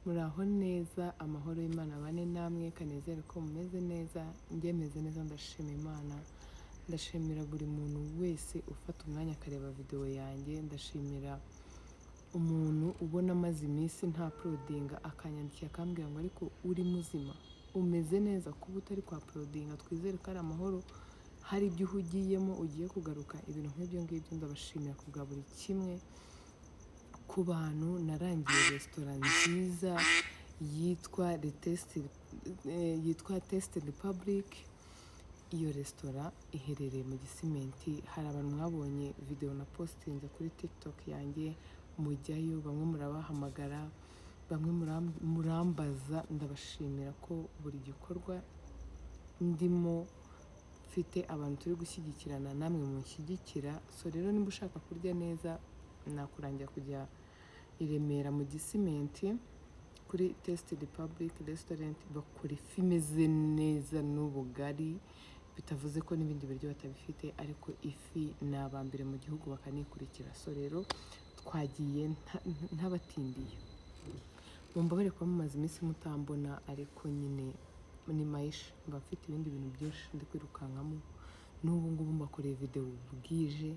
Muraho neza, amahoro y'Imana abane namwe, kanezere ko mumeze neza, njye meze neza, ndashima Imana, ndashimira buri muntu wese ufata umwanya akareba videwo yanjye, ndashimira umuntu ubona amaze iminsi nta uploadinga akanyandikira akambwira ngo: "Ariko uri muzima, umeze neza kuba utari kwa uploadinga? Twizere ko ari amahoro, hari ibyo uhugiyemo, ugiye kugaruka." Ibintu nk'ibyo ngibyo, ndabashimira ku bwa buri kimwe. Ku bantu narangiye resitora nziza yitwa Taste, yitwa Taste Republic, iyo resitora iherereye mu Gisimenti. Hari abantu mwabonye videwo na postinze kuri TikTok yanjye mujyayo, bamwe murabahamagara, bamwe murambaza. Ndabashimira ko buri gikorwa ndimo mfite abantu turi gushyigikirana, namwe munshyigikira. So rero, niba ushaka kurya neza, nakurangira kujya i Remera mu Gisimenti kuri Taste Republic Restaurant. Bakora ifi imeze neza n'ubugari, bitavuze ko n'ibindi biryo batabifite, ariko ifi ni abambere mu gihugu bakanikurikira. So rero twagiye ntabatindiye, mumbabare kuba mumaze iminsi mutambona, ariko nyine ni maisha, mba mfite ibindi bintu byinshi ndi kwirukankamo. N'ubu ngubu mbakoreye videwo bwije,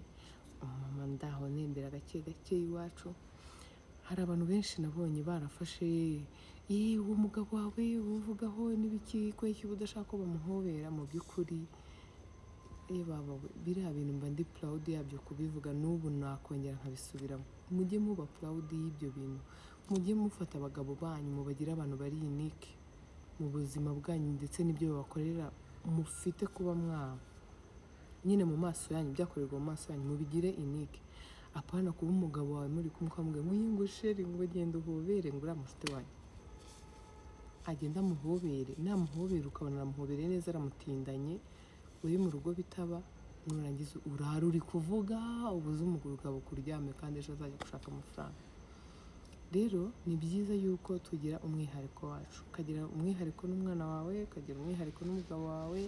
umumama ndaho nembera gake gake iwacu. Hari abantu benshi nabonye barafashe yewe uwo mugabo wawe uvugaho n'ibiki, ko iki udashaka ko bamuhobera. Mu by'ukuri, baba biriya bintu mba ndi proud yabyo kubivuga, n'ubu nakongera nkabisubiramo. Mujye muba proud y'ibyo bintu, mujye mufata abagabo banyu mubagire abantu bari unique mu buzima bwanyu, ndetse n'ibyo babakorera mufite kuba mwa nyine mu maso yanyu, byakorerwa mu maso yanyu, mubigire unique. Apana kuba umugabo wawe muri kumwe ukamubwira ngo: "Ngo chéri, ngo genda uhobere," ngo uriya mushuti wanyu agenda amuhobere, namuhobera ukabona aramuhobereye neza, aramutindanye, uri mu rugo bitaba, nurangiza urara uri kuvuga ubuze umugabo kuryame, kandi ejo azajya gushaka amafaranga. Rero ni byiza yuko tugira umwihariko wacu, ukagira umwihariko n'umwana wawe, ukagira umwihariko n'umugabo wawe,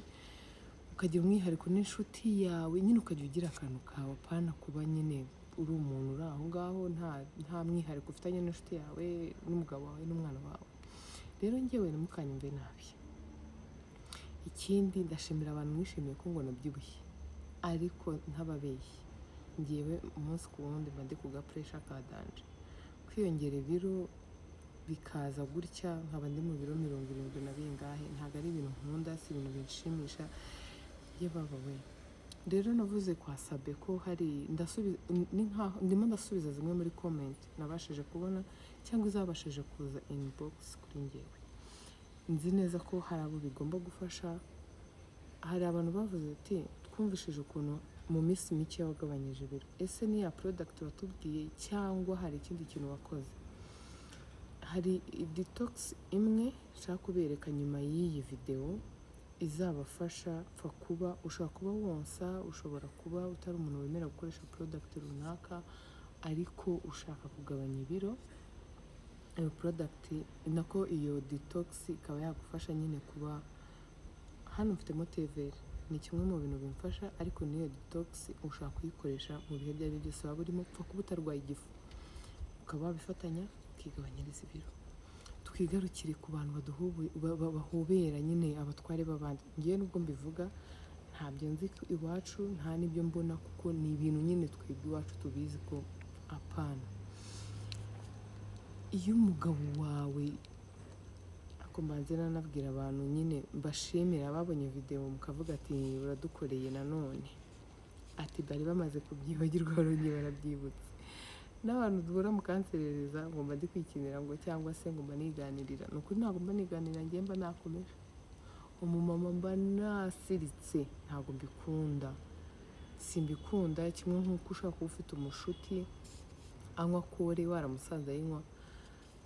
ukagira umwihariko n'inshuti yawe, nyine ukajya ugira akantu kawe, apana kuba nyine uri umuntu uri aho ngaho nta mwihariko ufitanye n'inshuti yawe n'umugabo wawe n'umwana wawe. Rero njyewe ntimukanyumve nabi. Ikindi, ndashimira abantu mwishimiye ko ngo nabyibushye, ariko ntababeshye, ngewe umunsi ku wundi mba ndi ku ga pressure ka danger. Kwiyongera ibiro bikaza gutya, nkaba ndi mu biro 70 na bingahe, ntabwo ari ibintu nkunda, si ibintu binshimisha. Ye baba we! Rero navuze kwa Sabe ko hari ndasubiza, ni nkaho ndimo ndasubiza zimwe muri comment nabashije kubona cyangwa izabashije kuza inbox kuri njyewe. Nzi neza ko hari abo bigomba gufasha. Hari abantu bavuze ati: "Twumvishije ukuntu mu minsi mike wagabanyije ibiro, ese ni ya product watubwiye cyangwa hari ikindi kintu wakoze?" Hari detox imwe nshaka kubereka nyuma y'iyi videwo izabafasha. Pfa kuba ushobora kuba wonsa, ushobora kuba utari umuntu wemera gukoresha product runaka, ariko ushaka kugabanya ibiro, iyo product, nako iyo detox ikaba yagufasha nyine. Kuba hano mfitemo teveri ni kimwe mu bintu bimfasha, ariko n'iyo detox ushobora kuyikoresha mu bihe ibyo ari byo byose waba urimo, pfa kuba utarwaye igifu, ukaba wabifatanya ukigabanyiriza ibiro. Twigarukire ku bantu bahobera nyine abatware b'abandi. Ngewe nubwo mbivuga, ntabyo nzi iwacu, nta n'ibyo mbona, kuko ni ibintu nyine twebwe iwacu tubizi ko apana. Iyo umugabo wawe, ako mbanze nanabwira abantu nyine mbashimira babonye videwo mukavuga ati: "Uradukoreye nanone," ati: "Bari bamaze kubyibagirwa, barongeye barabyibutse." N'abantu duhura mukanserereza ngo mba ndi kwikinira, ngo cyangwa se ngo mba niganirira, ni ukuri ntabwo mba niganirira. Njye mba nakomeje, umumama mba nasiritse, ntabwo mbikunda, simbikunda. Kimwe nk'uko ushobora kuba ufite umushuti anywa kore, waramusanze ayinywa,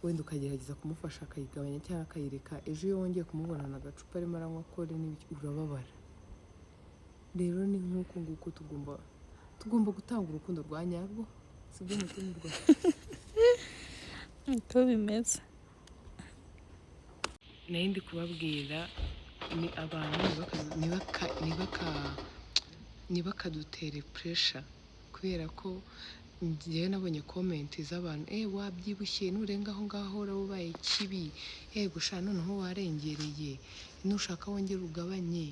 wenda ukagerageza kumufasha akayigabanya cyangwa akayireka, ejo iyo wongeye kumubonana agacupa arimo aranywa kore n'ibiki, urababara. Rero ni nk'uku nguku tugomba gutanga urukundo rwa nyarwo, sibyo mutumirwa? Niko bimeze. Nari ndi kubabwira ni abantu ntibakadutere pressure kubera ko Njyewe nabonye comment z'abantu: "Wabyibushye, nurenga aho ngaho uraba ubaye kibi, gusha noneho warengereye, nushaka wongere ugabanye."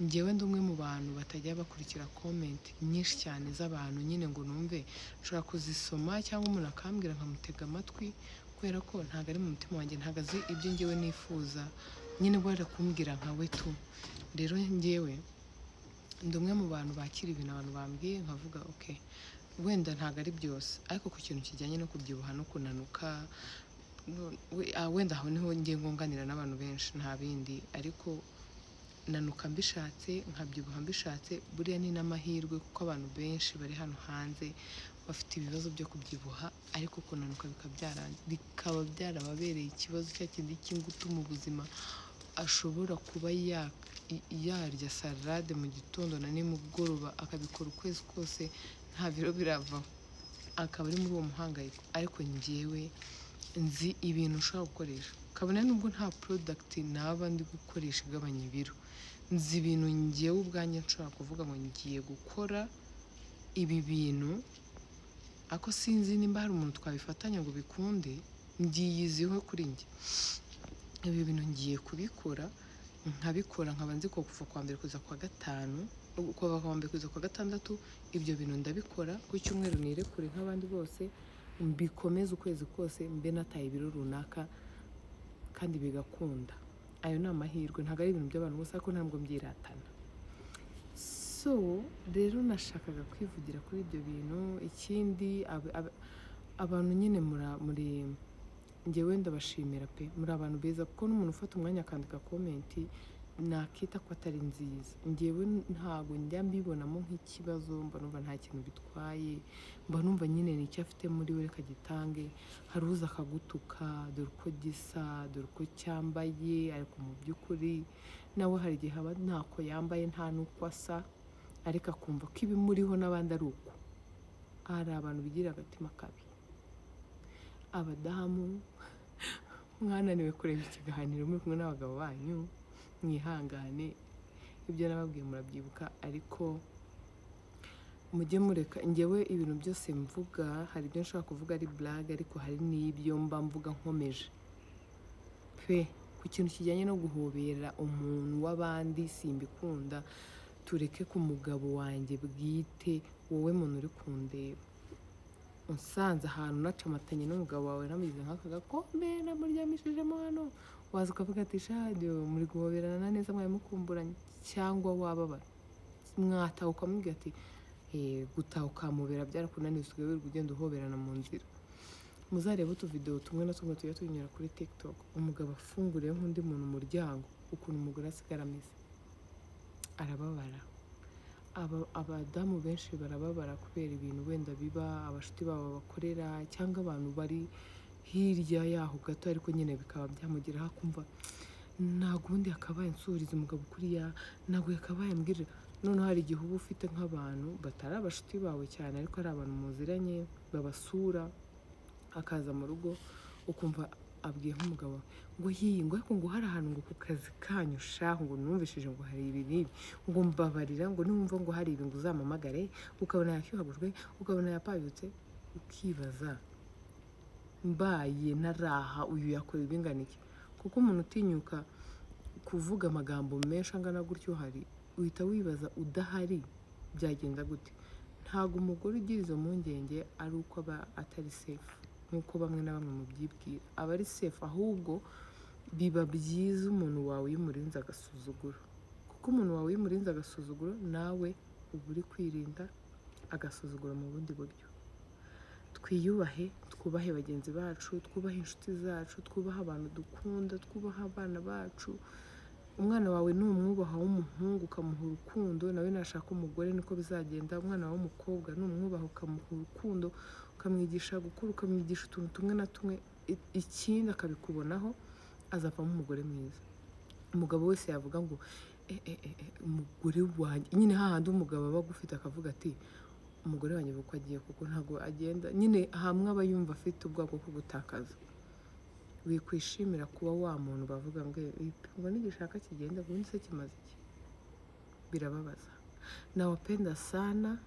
Njyewe ndi umwe mu bantu batajya bakurikira comment nyinshi cyane z'abantu nyine ngo numve. Nshobora kuzisoma cyangwa umuntu akambwira nkamutega amatwi, kubera ko ntabwo ari mu mutima wanjye, ntabwo azi ibyo njyewe nifuza nyine, we kumbwira nka we tu. Rero njyewe ndi umwe mu bantu bakira ibintu abantu bambwiye nkavuga: "Ok, wenda ntabwo ari byose." Ariko ku kintu kijyanye no kubyibuha no kunanuka, wenda aho niho ngiye ngunganira n'abantu benshi, nta bindi. Ariko nanuka mbishatse, nkabyibuha mbishatse. Buriya ni n'amahirwe, kuko abantu benshi bari hano hanze bafite ibibazo byo kubyibuha, ariko kunanuka bikaba byarababereye ikibazo cya kindi cy'ingutu mu buzima. Ashobora kuba yarya salade mu gitondo na nimugoroba, akabikora ukwezi kose, nta biro biravaho, akaba ari muri uwo muhangayiko. Ariko njyewe nzi ibintu ushobora gukoresha, kabone nubwo nta product naba ndi gukoresha igabanya ibiro. Nzi ibintu njyewe ubwanjye nshobora kuvuga ngo ngiye gukora ibi bintu, ariko sinzi nimba hari umuntu twabifatanya ngo bikunde. Mbyiyiziho kuri njye, ibi bintu ngiye kubikora, nkabikora, nkaba nzi ko kuva kwa mbere kugeza kwa gatanu, kuva kwa mbere kugeza kwa gatandatu, ibyo bintu ndabikora. Ku cyumweru nirekure nk'abandi bose, mbikomeze ukwezi kose, mbe nataye ibiro runaka, kandi bigakunda. Ayo ni amahirwe, ntabwo ari ibintu by'abantu bose, ariko ntabwo mbyiratana. So rero nashakaga kwivugira kuri ibyo bintu. Ikindi, abantu nyine muri njyewe ndabashimira pe, muri abantu beza, kuko n'umuntu ufata umwanya akandika comment nakita ko atari nziza, njyewe ntabwo njya mbibonamo nk'ikibazo. Mba numva nta kintu bitwaye, mba numva nyine ni icyo afite muri we, reka gitange. Hari uza akagutuka: "Dore uko gisa, dore uko cyambaye." Ariko mu by'ukuri nawe hari igihe aba ntako yambaye, nta n'uko asa, ariko akumva ko ibimuriho n'abandi ari uko. Hari abantu bigira agatima kabi. Abadamu mwananiwe kureba ikiganiro muri kumwe n'abagabo banyu, mwihangane, ibyo nababwiye murabyibuka. Ariko mujye mureka, njyewe ibintu byose mvuga, hari ibyo nshobora kuvuga ari blague, ariko hari n'ibyo mba mvuga nkomeje pe. Ku kintu kijyanye no guhobera umuntu w'abandi simbikunda. Tureke ku mugabo wanjye bwite. Wowe muntu uri kundeba, unsanze ahantu nacamatanye n'umugabo wawe, namugize nk'aka gakombe namuryamishijemo hano, waza ukavuga ati: "Shadiyo, muri guhoberana neza, mwari mukumburanye," cyangwa wababara, mwataha ukamubwira ati: "Gutaha ukamubera byarakunaniye, usigaye wirirwa ugenda uhoberana mu nzira." Muzarebe utuvidewo tumwe na tumwe tujya tunyura kuri TikTok, umugabo afunguriye nk'undi muntu umuryango, ukuntu umugore asigara ameze, arababara. Abadamu benshi barababara kubera ibintu wenda biba abashuti babo bakorera, cyangwa abantu bari hirya yaho gato, ariko nyine bikaba byamugeraho akumva ntabwo ubundi yakabaye nsuhuriza umugabo kuriya, ntabwo yakabaye ambwirira. Noneho hari igihe uba ufite nk'abantu batari abashuti bawe cyane, ariko ari abantu muziranye babasura, akaza mu rugo, ukumva abwiye nk'umugabo ngo hiyi, ngo ariko ngo hari ahantu ngo ku kazi kanyu shahu, ngo numvishije ngo hari ibi n'ibi, ngo mbabarira, ngo numva ngo hari ibi ngo uzampamagare. Ukabona yashyuhagujwe, ukabona yapayutse, ukibaza: "Mbaye naraha, uyu yakora ibingana iki?" Kuko umuntu utinyuka kuvuga amagambo menshi angana gutyo hari, uhita wibaza udahari byagenda gute. Ntabwo umugore ugira izo mpungenge ari uko aba atari safe nk'uko bamwe na bamwe mubyibwira. Aba ari safe, ahubwo biba byiza umuntu wawe iyo umurinze agasuzuguro, kuko umuntu wawe iyo umurinze agasuzuguro, nawe uba uri kwirinda agasuzuguro mu bundi buryo. Twiyubahe, twubahe bagenzi bacu, twubahe inshuti zacu, twubahe abantu dukunda, twubahe abana bacu. Umwana wawe numwubaha w'umuhungu, ukamuha urukundo, nawe nashaka umugore niko bizagenda. Umwana wawe w'umukobwa numwubaha, ukamuha urukundo, ukamwigisha gukura, ukamwigisha utuntu tumwe na tumwe, ikindi akabikubonaho, azavamo umugore mwiza. Umugabo wese yavuga ngo "Umugore wanjye," nyine hahandi umugabo aba agufite akavuga ati: "Umugore wanjye uko agiye," kuko ntabwo agenda nyine hamwe aba yumva afite ubwoba bwo kugutakaza. Wikwishimira kuba wa muntu bavuga ngo: "Ngo nigishaka kigenda, ubundi se kimaze iki?" Birababaza. Nawapenda sana,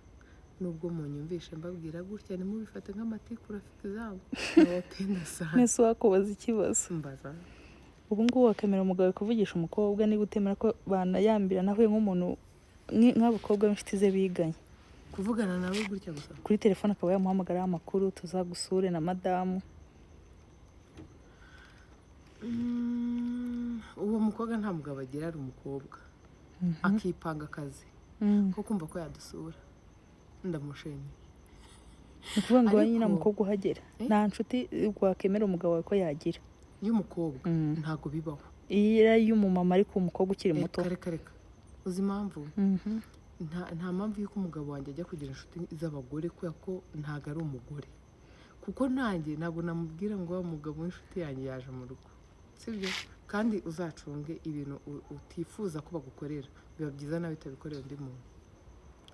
nubwo munyumvishe mbabwira gutya, ntimubifate nk'amatiku, rafiki zangu, nawapenda sana. Nese wakubaza ikibazo? Mbaza. Ubu ngubu wakemera umugabo kuvugisha umukobwa, niba utemera ko banayambira nahuye nk'umuntu nk'abakobwa b'inshuti ze biganye? Kuvugana nawe gutya gusa? Kuri telefone, akaba yamuhamagara amakuru, tuzagusure na madamu. Uwo mukobwa nta mugabo agira, ari umukobwa akipanga akazi ko kumva ko yadusura, ndamushimiye. Ni ukuvuga ngo iwanyu nta Ariko- mukobwa uhagera? Eh? Nta nshuti wakemera umugabo wawe ko yagira? Y'umukobwa ntabwo bibaho. Iyo y'umumama, ariko umukobwa ukiri muto. Reka reka, uzi impamvu? Nta mpamvu y'uko umugabo wanjye ajya kugira inshuti z'abagore, kubera ko ntabwo ari umugore, kuko nanjye ntabwo namubwira ngo wa mugabo w'inshuti yanjye yaje mu rugo, sibyo? Kandi uzacunge ibintu utifuza ko bagukorera, biba byiza nawe utabikorera undi muntu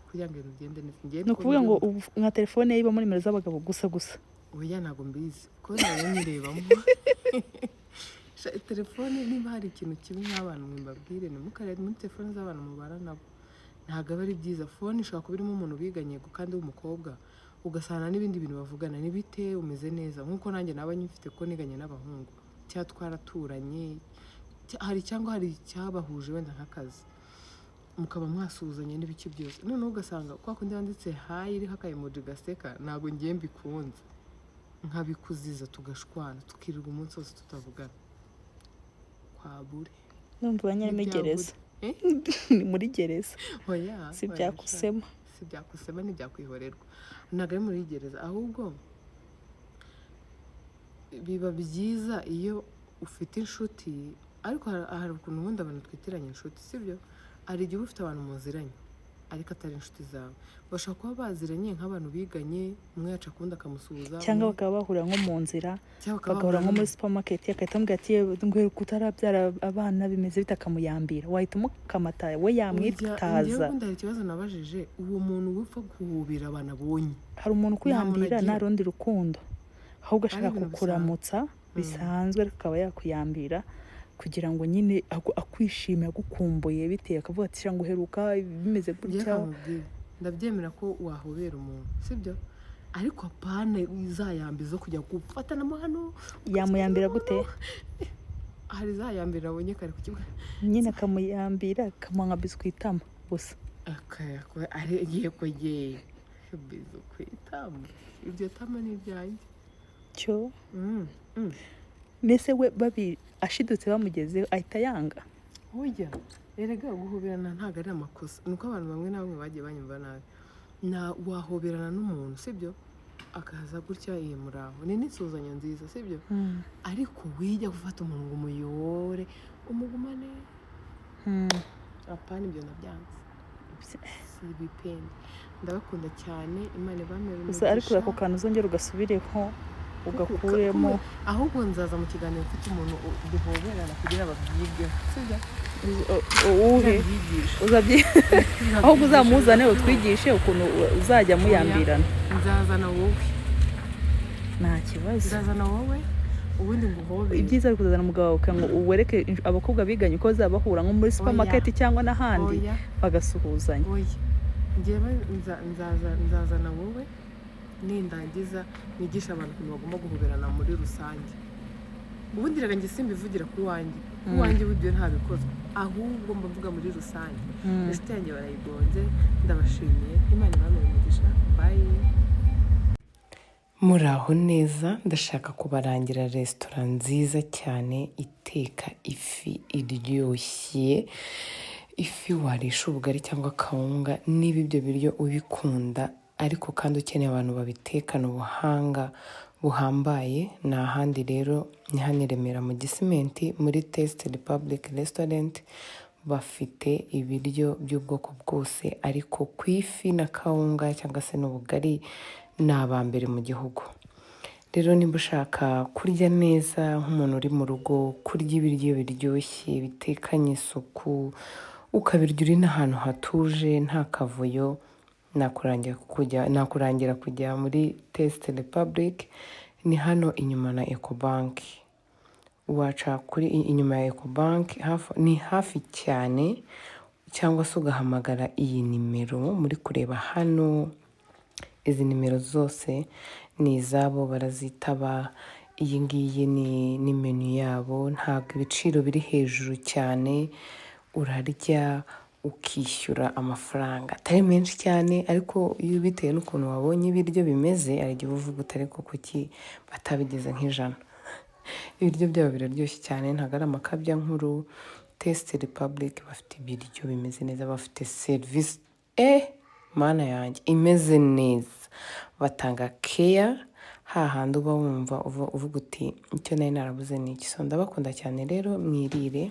kugira ngo ibintu bigende neza. Njyewe Ni niko ukuvuga ngo mbyumva. Ubu nka telefone ye ibamo nimero z'abagabo gusa gusa? Oya, ntabwo mbizi kuko nayo nyirebamo. Telefone, niba hari ikintu kibi nk'abantu mwe mbabwire, ntimukarebe muri telefone z'abantu mubana nabo, ntabwo aba ari byiza. Phone ishobora kuba irimo umuntu biganye kandi w'umukobwa, ugasanga n'ibindi bintu bavugana, ni bite, umeze neza, nk'uko nanjye naba nyifite ko niganye n'abahungu, cyangwa twaraturanye, hari cyangwa hari icyabahuje wenda nk'akazi, mukaba mwasuhuzanya n'ibiki byose. Noneho ugasanga kwa kundi wanditse "hi" iriho aka emoji gaseka, ntabwo ngiye mbikunze, nkabikuziza, tugashwana, tukirirwa umunsi wose tutavugana kwa bure. Numva iwanyu harimo N'ibya gereza. bure. Eh? Ni muri gereza. Oya. Si Oya, byakusema. Si byakusema, ntibyakwihorerwa, ntabwo ari muri gereza. Ahubwo biba byiza iyo ufite inshuti, ariko hari ukuntu ubundi abantu twitiranya inshuti, sibyo? Hari igihe uba ufite abantu muziranye ariko atari inshuti zawe, bashobora kuba baziranye nk'abantu biganye, umwe yaca akundi akamusuhuza. Cyangwa bakaba bahurira nko mu nzira, cyangwa bakaba bagahura nko bahura muri supermarket, agahita amubwira ati "Yewe, nguheruka utarabyara abana, bimeze bite?" Akamuyambira, wahita umukamata we yamwitaza. Njyewe ubundi hari ikibazo nabajije uwo muntu wupfa guhubira abantu abonye. Hari umuntu ukuyambira agira. Nta rundi rukundo, ahubwo ashaka Ari ibintu kukuramutsa bisanzwe, ariko akaba yakuyambira kugira ngo nyine akwishime, agukumbuye, bitewe akavuga ati "Sha, nguheruka bimeze Njyewe gutya." kamubwire, ndabyemera ko wahobera umuntu, sibyo? Ariko apana izayambi zo kujya gufatanamo hano. Yamuyambira gute? Hari izayambira abonye kare ku kibuga. Nyine akamuyambira, akamuha nka bisou ku itama gusa. Ari yego ye, bisou ku itama, iryo tama ni iryanjye. Cyo. Mm. Mbese we babi ashidutse bamugezeho ahita yanga? Burya erega guhoberana ntabwo ari amakosa, ni uko abantu bamwe na bamwe bagiye banyumva nabi. Na wahoberana n'umuntu, sibyo? Akaza gutya, iyi muraho, ni n'insuhuzanyo nziza, sibyo? Ariko wijya gufata umuntu ngo umuyore, umugumane, apana, ibyo ndabyanze, si ibipende. Ndabakunda cyane, Imana ibamere Gusa ariko umugisha. Ako kantu uzongera ugasubireho, ugakuremo. Ahubwo nzaza mu kiganiro mfite umuntu duhoberana kugira babyigeho, sibyo? Uwuhe? Nzabyigisha. Uzabyi ahubwo uzamuzane utwigishe ukuntu uzajya muyambirana. Nzazana wowe. Nta kibazo. Nzazana wowe, ubundi nguhobere. Ibyiza ari kuzazana umugabo wawe kugira ngo uwereke abakobwa biganye uko bazaba bahura nko muri supermarket cyangwa n'ahandi, Oya. bagasuhuzanya. Oya, njyewe nzazana wowe, nindangiza nigisha abantu ukuntu bagomba guhoberana muri rusange. Ubundi reka njye simbivugira ku wanjye, ku wanjye ibyo ntabikozwe, ahubwo mba mvuga muri rusange. Inshuti yanjye barayigonze. Ndabashimiye, Imana ibamere umugisha, bye. Muraho neza, ndashaka kubarangira resitora nziza cyane iteka ifi iryoshye, ifi warisha ubugari cyangwa akawunga. Niba ibyo biryo ubikunda ariko kandi ukeneye abantu babitekana ubuhanga buhambaye, ni ahandi rero, ni hano i Remera mu Gisimenti muri Taste Republic Restaurant. Bafite ibiryo by'ubwoko bwose, ariko ku ifi na kawunga cyangwa se n'ubugari ni aba mbere mu gihugu. Rero niba ushaka kurya neza nk'umuntu uri mu rugo, kurya ibiryo biryoshye bitekanye isuku, ukabirya uri n'ahantu hatuje nta kavuyo, nakurangira kujya muri Taste Republic. Ni hano inyuma na Ecobank, waca kuri inyuma ya Ecobank, ni hafi cyane. Cyangwa se ugahamagara iyi nimero muri kureba hano. Izi nimero zose ni izabo, barazitaba. Iyi ngiyi ni menu yabo, ntabwo ibiciro biri hejuru cyane. Urarya ukishyura amafaranga atari menshi cyane, ariko iyo bitewe n'ukuntu wabonye ibiryo bimeze, hari igihe uba uvuga uti: "Ariko kuki batabigize nk'ijana?" Ibiryo byabo biraryoshye cyane, ntabwo ari amakabyankuru. Taste Republic bafite ibiryo bimeze neza, bafite serivisi, mana yanjye, imeze neza. Batanga keya hahandi uba wumva uvuga uti: "Icyo nari narabuze ni iki?" So ndabakunda cyane rero, mwirire.